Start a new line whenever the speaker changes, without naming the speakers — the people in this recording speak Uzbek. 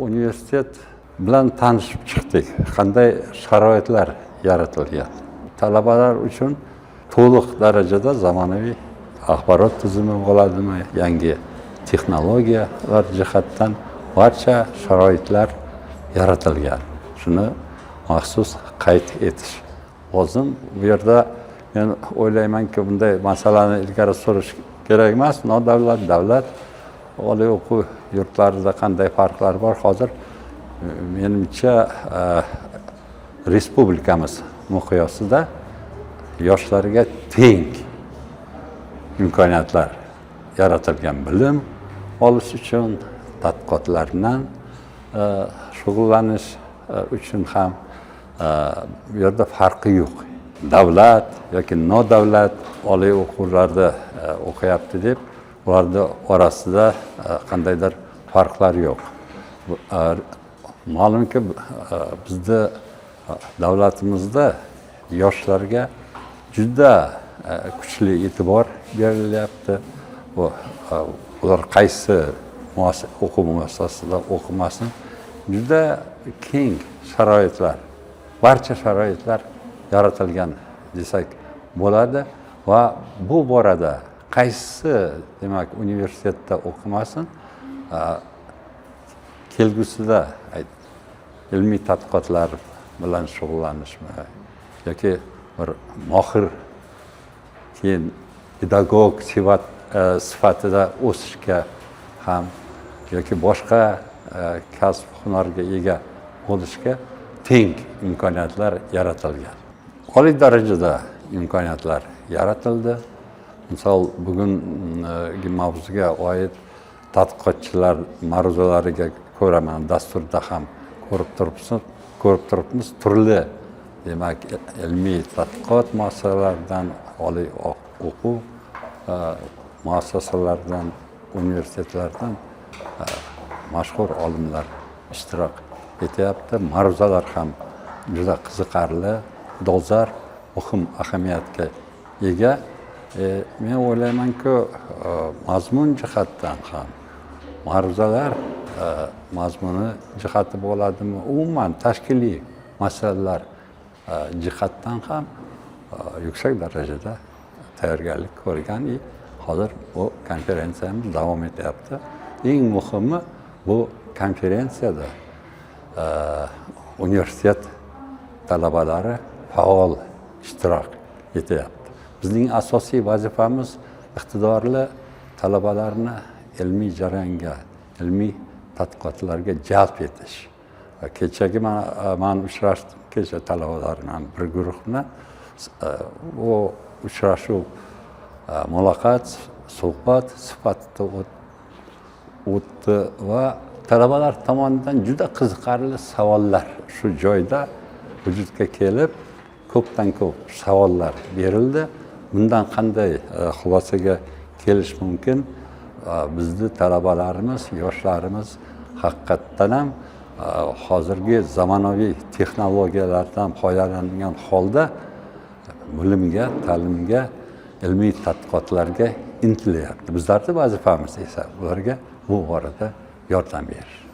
Universitet bilan tanishib chiqdik, qanday sharoitlar yaratilgan. Talabalar uchun to'liq darajada zamonaviy axborot tizimi bo'ladimi, yangi texnologiyalar jihatdan barcha sharoitlar yaratilgan. Shuni maxsus qayd etish lozim. Bu yerda men o'ylaymanki, bunday masalani ilgari surish kerak emas. Nodavlat, davlat oliy o'quv yurtlarida qanday farqlar bor? Hozir, menimcha, respublikamiz miqyosida yoshlarga teng imkoniyatlar yaratilgan bilim olish uchun, tadqiqotlar bilan shug'ullanish uchun ham bu yerda farqi yo'q. Davlat yoki nodavlat oliy o'quvlarda o'qiyapti deb ularni orasida qandaydir farqlar yo'q. Ma'lumki, bizni davlatimizda yoshlarga juda kuchli e'tibor berilyapti. Bu ular qaysi o'quv muassasasida o'qimasin, juda keng sharoitlar, barcha sharoitlar yaratilgan desak bo'ladi. Va bu borada qaysi, demak, universitetda o'qimasin, kelgusida ilmiy tadqiqotlar bilan shug'ullanishmi yoki bir mohir keyin pedagog sifatida o'sishga ham yoki boshqa kasb hunarga ega bo'lishga teng imkoniyatlar yaratilgan. Oliy darajada imkoniyatlar yaratildi. Misol, bugungi mavzuga oid tadqiqotchilar ma'ruzalariga ko'ra, mana dasturda ham ko'rib turibsiz, ko'rib turibmiz, turli, demak, ilmiy tadqiqot muassasalaridan, oliy o'quv muassasalaridan, universitetlardan mashhur olimlar ishtirok etyapti. Ma'ruzalar ham juda qiziqarli, dolzarb, muhim ahamiyatga ega. Men o'ylaymanki, mazmun jihatdan ham, ma'ruzalar mazmuni jihati bo'ladimi, umuman tashkiliy masalalar jihatdan ham yuksak darajada tayyorgarlik ko'rgan. И hozir bu konferensiyamiz davom etyapti. Eng muhimi, bu konferensiyada universitet talabalari faol ishtirok etyapti. Bizning asosiy vazifamiz iqtidorli talabalarni ilmiy jarayonga, ilmiy tadqiqotlarga jalb etish. Va kechagi man uchrashdim kecha talabalar bilan, bir guruh bilan. U uchrashuv muloqot, suhbat sifatida o'tdi va talabalar tomonidan juda qiziqarli savollar shu joyda vujudga kelib, ko'pdan ko'p savollar berildi. Bundan qanday xulosaga kelish mumkin? Bizni talabalarimiz, yoshlarimiz haqiqatdan ham hozirgi zamonaviy texnologiyalardan foydalangan holda bilimga, ta'limga, ilmiy tadqiqotlarga intilyapti. Bizlarni vazifamiz esa ularga bu borada yordam berish.